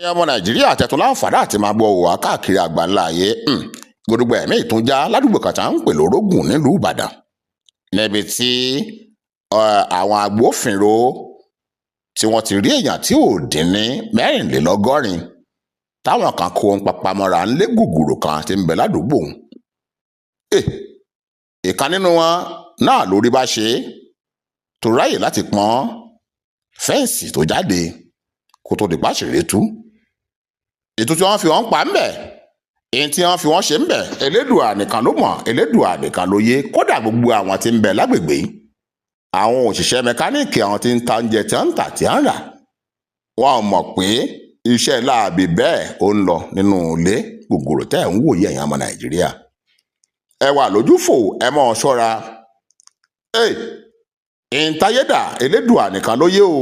Ọmọ Nàìjíríà tẹ̀tún láǹfààní àti máa gbọ́ wà káàkiri àgbáńlá ayé. Gbogbo ẹ̀mí ìtúnjá ládùúgbò kan tá à ń pè lórógùn nílùú Ìbàdàn, níbi tí àwọn agbófinró tí wọ́n ti rí èèyàn tí ò dín ní 84 táwọn kan kó ń papamọ́ra ńlé gùgùrù kan tí ń bẹ ládùúgbò òun. Ìkan nínú wọn náà lórí bá ṣe tó ráyè láti pọ́n fẹ́ǹsì tó jáde kó tó di pàṣírí tú. Ètò tí wọ́n fi wọ́n pa ń bẹ̀, èyí tí wọ́n fi wọ́n ṣe ń bẹ̀, Elédùà nìkan ló mọ̀, Elédùà nìkan ló yé. Kódà gbogbo àwọn tí ń bẹ lágbègbè yìí, àwọn òṣìṣẹ́ mẹkáníìkì, àwọn tí ń ta oúnjẹ tí wọ́n ń tà tí wọ́n ń rà, wọn ò mọ̀ pé iṣẹ́ láabi bẹ́ẹ̀ ó ń lọ nínú ilé gògòrò tẹ́ ẹ̀ ń wòye. Ẹ̀yin ọmọ Nàìjíríà, ẹ wà lójúfò, ẹ mọ́ ọ ṣọ́ra. Ìntayédà, Elédùà nìkan ló yé o.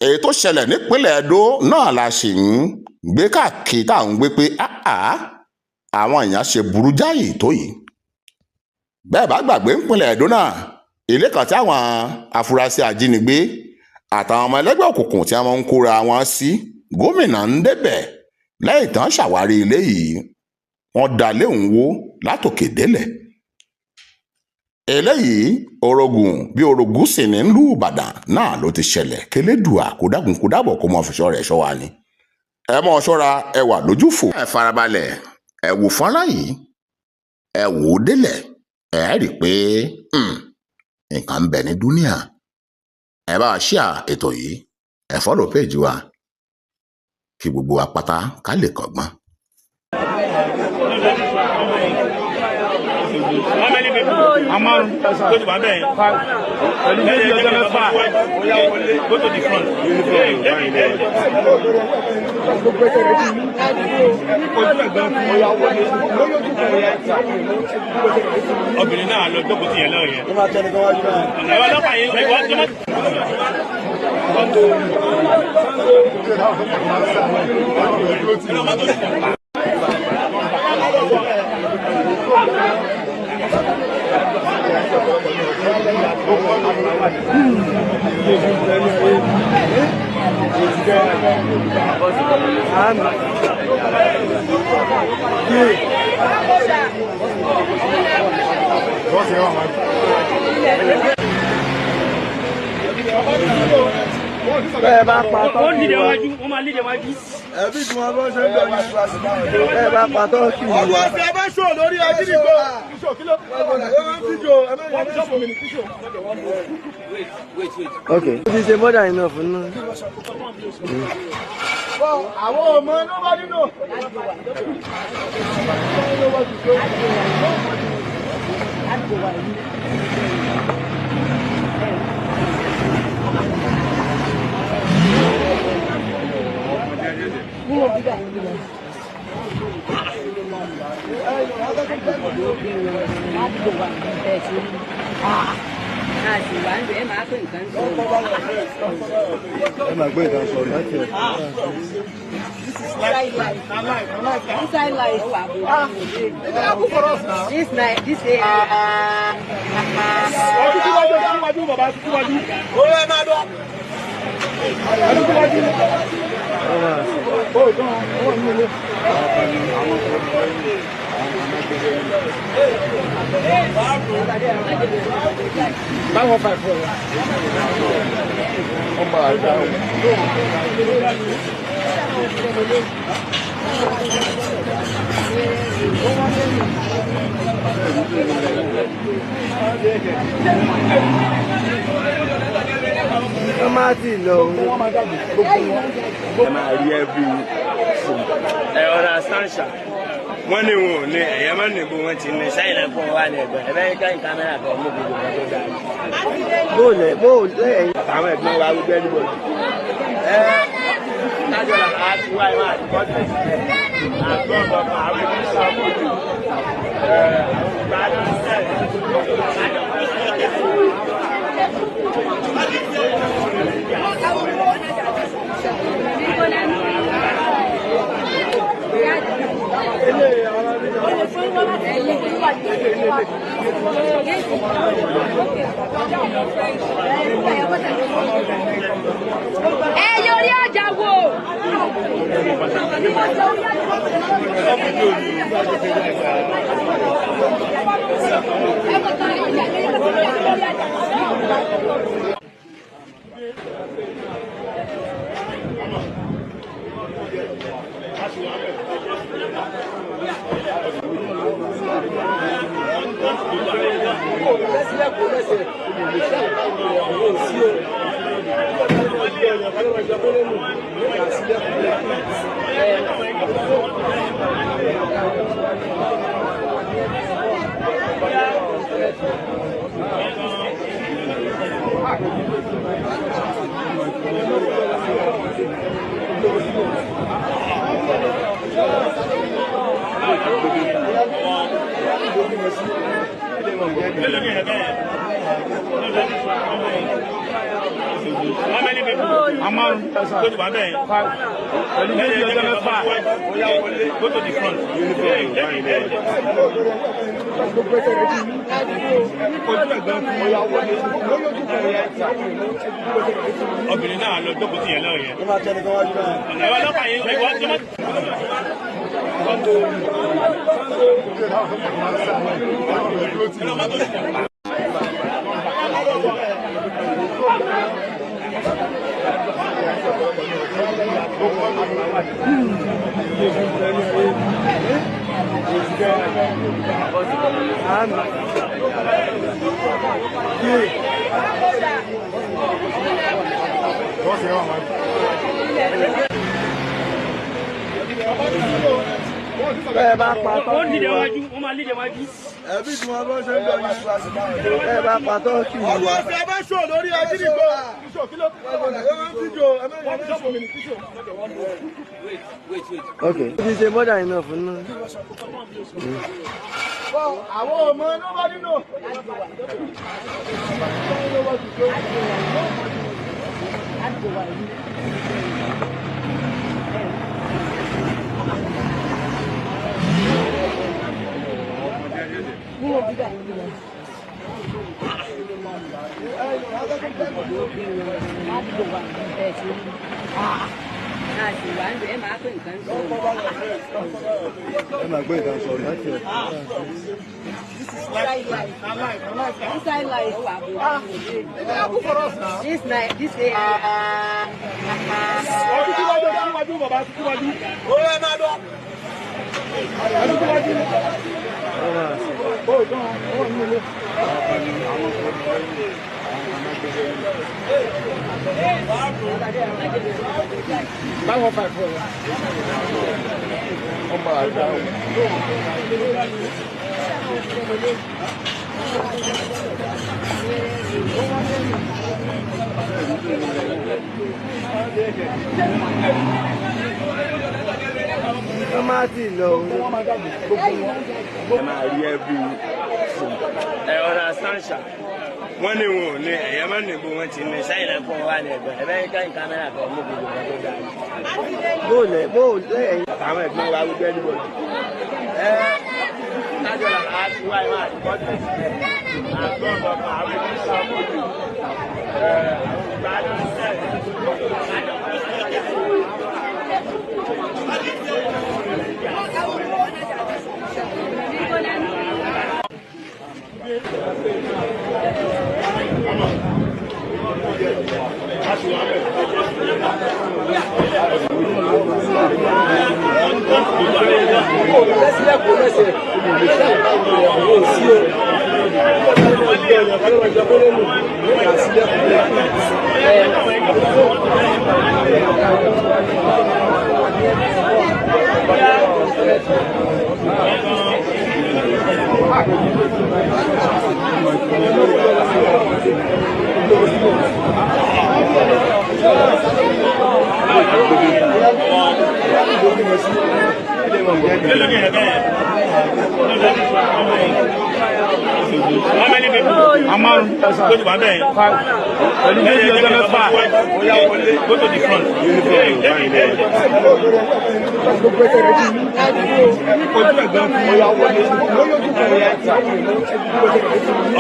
Èyí tó ṣẹlẹ̀ nípínlẹ̀ Ẹdó náà la ṣì ń gbé káàkiri, tá à ń gbé pé àwọn èèyàn ṣe burú jáì tó yìí. Bẹ́ẹ̀ bá gbàgbé, nípínlẹ̀ Ẹdó náà, ilé kan tí àwọn afurasí ajínigbé àtàwọn ọmọ ẹlẹ́gbẹ́ òkùnkùn tí wọ́n ń kóra wọn sí, gómìnà ń débẹ̀. Lẹ́yìn tán ṣàwárí ilé yìí, wọ́n da léhùn wó látòkè délẹ̀. Eléyìí Orogun bí Orogun sì ní ìlú Ìbàdàn náà ló ti ṣẹlẹ̀. Kélédùà kó dákun kó dábọ̀, kó mọ fìṣọ́ rẹ̀ ṣọ́ wa ni. Ẹ mọ́ ṣọ́ra, ẹ wà lójúfò. Ẹ farabalẹ̀, ẹ wò fọ́nrán yìí, ẹ wò ó délẹ̀, ẹ rí i pé nǹkan ń bẹ ní dúníà. Ẹ bá wa ṣíà ètò yìí, ẹ follow page wa kí gbogbo wa pátá ká lè kọ́gbọ́n. How many people? Amárùn. Tó ti wà bẹ́ẹ̀. Pẹ̀lú méjì ọjọ́ 6. Go to the front. Obìnrin náà lọ jókòó sí yẹn lọ́wọ́ yẹn. Ẹ̀rọ ọlọ́pàá yẹn ìwọ tó má. Bẹ́ẹ̀ bá pa Wọ́n lídìí wájú, wọ́n máa lídìí wájú. Ẹbí tí wọn bọ́ ṣe ń lọ ní. Bẹ́ẹ̀ bá pa tọ́kì. Ọ̀rọ̀ ọ̀sẹ̀ ẹ bá ṣò lórí ajínigbó. Ok. Ó ti ṣe more than enough nínú. Àwọn ọmọ nobody know. Ẹ máa gbé ìtàn sọ̀rọ̀ láti ẹ̀. Inside life. This night, this day. Ọdún síwájú, ọdún síwájú, bàbá síwájú. Ó yẹ máa lọ. Ọdún síwájú. Ó dán, ó wà ní ilé. Báwọn fà fún ọ. Ọmọ àgbà. Wọ́n máa ti lọ. Ẹ máa rí every ẹ understand ṣá. Wọ́n ní wọn ò ní ẹ̀yẹ́ máa ní bó wọ́n ti ní sẹ́yìn náà fún wa ní ẹ̀gbọ́n ẹ bẹ́ẹ̀ káyìn kámẹ́rà kan mú gbogbo nǹkan tó dáa. Bóòlù bóòlù ẹ̀yìn. Àwọn ẹ̀gbọ́n wa gbogbo ẹni bọ̀dù. Ẹ tájọ́ la á ti wá ìwà àdúgbò tó ti tẹ̀. Àgbọ̀n bàbá àwọn ẹbí sàmójú. Ẹ gbádùn sẹ́ẹ̀. Ẹ yorí ọjà wò. How many people? Go to the front. Obìnrin náà lọ jókòó sí yẹn lọ́wọ́ yẹn. Ẹ̀wọ̀n ọlọ́pàá yẹn ìwọ́n tó má. Wọ́n lídẹ̀ wájú, wọ́n máa lídẹ̀ wájú. Ẹbí tí wọ́n bọ́ ṣe ń lọ yẹn. Ẹ bá pa tọ́kì. Ọ̀rọ̀ ọ̀sẹ̀ ẹ bá ṣò lórí ajínigbó. Okay. Ti ṣe more than enough nù. Àwọn ọmọ nobody know. Ẹ máa gbé ìtàn sọ̀rọ̀ láti ẹ̀. Inside life. This night, this day. Wọ́n máa ti lọ. Ẹ máa rí ẹbí ẹ understand ṣá. Wọ́n ní wọn ò ní ẹ̀yẹ́ máa ní bó wọ́n ti ní sẹ́yìn náà fún wa ní ẹ̀gbọ́n ẹ bẹ́ẹ̀ ká kámẹ́rà kan mú gbogbo nǹkan tó dáa. Bóòlù bóòlù ẹ̀yìn. Àwọn ẹ̀gbọ́n wa gbogbo ẹni bọ̀dù. Ẹ tájọ́ la máa ti wá ìwà àti bọ́dù sílẹ̀. Àgbọ̀n bàbá àwọn ẹbí sàmójú. Ẹ àwọn ìgbàlódé sẹ́yìn. How many people? Go to the front.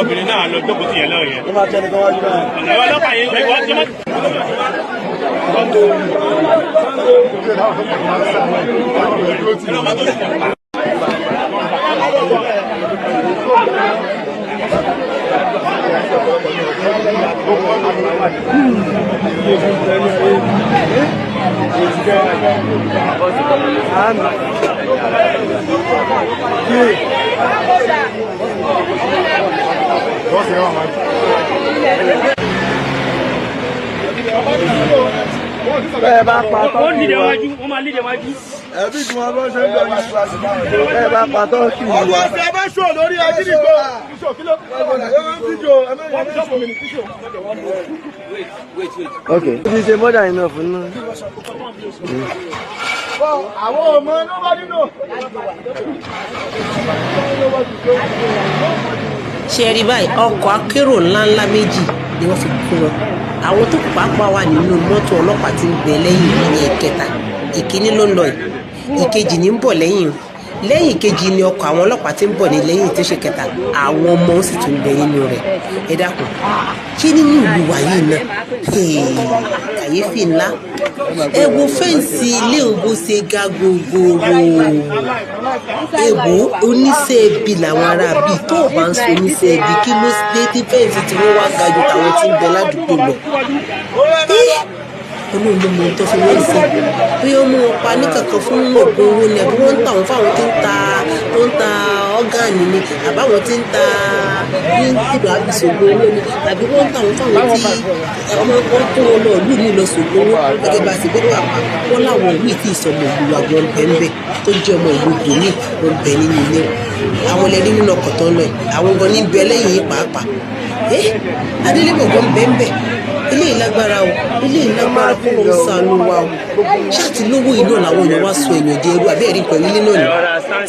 Obìnrin náà lọ jókòó sí yẹn lọ́wọ́ yẹn. Ẹ̀wọ̀n ọlọ́pàá yẹn ìwọ́n tó má. Bẹ́ẹ̀ bá pa Wọ́n lídẹ̀ wájú, wọ́n máa lídẹ̀ wájú. Ẹbí tí wọn bá ṣe ń lọ ní bẹ́ẹ̀ bá pa tọ́kì wa. Ọdún ọ̀sẹ̀ ẹ bá ṣò lórí ajínigbó. Ok. Ó ti ṣe more than enough nínú. Àwọn ọmọ nobody know. Ṣe rí báyìí, ọkọ̀ akérò ńláńlá méjì ni wọ́n fi kó wọn. Àwọn tó kù pàápàá wà nínú mọ́tò ọlọ́pàá tí ń bẹ lẹ́yìn ìyẹn ìkẹta. Ìkíní ló ń lọ yìí, ìkejì ní ń bọ̀ lẹ́yìn, lẹ́yìn ìkejì ni ọkọ̀ àwọn ọlọ́pàá tí ń bọ̀ ní lẹ́yìn tó ṣe kẹta. Àwọn ọmọ ó sì tún bẹ nínú rẹ̀. Ẹ dákun, ṣé nínú ìlú wa yìí náà? Kàyéfì ńlá. Ẹ wo fẹ́ǹsì ilé òun bó ṣe ga gogoro. Èwo oníṣẹ́ ibi làwọn ará bíi tó o bá ń sọ oníṣẹ́ ibi, kí ló dé tí fẹ́ǹsì tí wọ́n wá ga ju tàwọn tí ń bẹ ládùúgbò lọ? Ọlọ́run ló mọ ohun tó fi wọ́n ṣe, bí ó mú wọn pa ní kankan fún oògùn owó ni, àbí wọ́n ń tà wọ́n fáwọn tí ń ta tó ń ta ọ́gánì ni, àbáwọn tí ń ta ní ìlú àbísògùn owó ni, àbí wọ́n ń tà wọ́n fáwọn tí ọmọ wọn kó wọn lọ ìlú mi lọ sògùn owó. Gẹ́gẹ́ bá a ti gbọ́dọ̀ àpá wọn láwọn ìlú tí ìsọmọ ìlú àgbọn bẹ́ẹ̀ tó jẹ́ ọmọ ìlú bòmí wọn bẹ nínú ilé àwọn ẹlẹ́rìí nínú ọkọ̀ tó ń lọ yìí, àwọn gan ní bẹ lẹ́yìn yìí pàápàá. Adélébọ̀ gan bẹ́ẹ̀. Eléyìí lágbára o, eléyìí lágbára, kó ló ń sànú wa o. Ṣáàtì lówó iná làwọn èèyàn wá sọ èèyàn di ẹrú abẹ́ẹ̀rí pẹ̀lú ilé náà ni.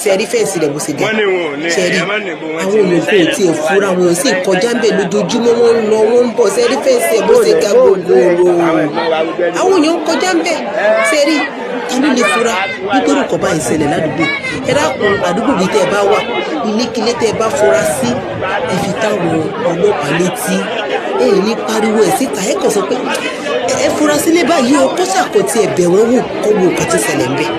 Ṣe rí fẹ́ǹsì rẹ̀ bó ṣe ga? Ṣe rí àwọn èèyàn kò tiẹ̀ fura, wọn sì kọjá ń bẹ̀ lójoojúmọ́, wọ́n ń lọ, wọ́n ń bọ̀. Ṣe rí fẹ́ǹsì rẹ̀ bó ṣe ga gbogbooro? Àwọn èèyàn ń kọjá ń bẹ̀. Ṣe rí, ta ló lè fura nítorí nǹkan báyìí ṣẹlẹ̀ ládùúgbò? Ẹ dákun, àdúgbò bíi tẹ́ ẹ bá wà, ilékílé tẹ́ ẹ bá fura sí, ẹ fi táwọn ọlọ́pàá létí. Ẹ ní pariwo ẹ̀ síta, ẹ kàn sọ pé ẹ fura sílé báyìí o, kó ṣàkóso ẹ bẹ̀ wọ́n wò, kó wo nǹkan tí ṣẹlẹ̀ ń bẹ̀.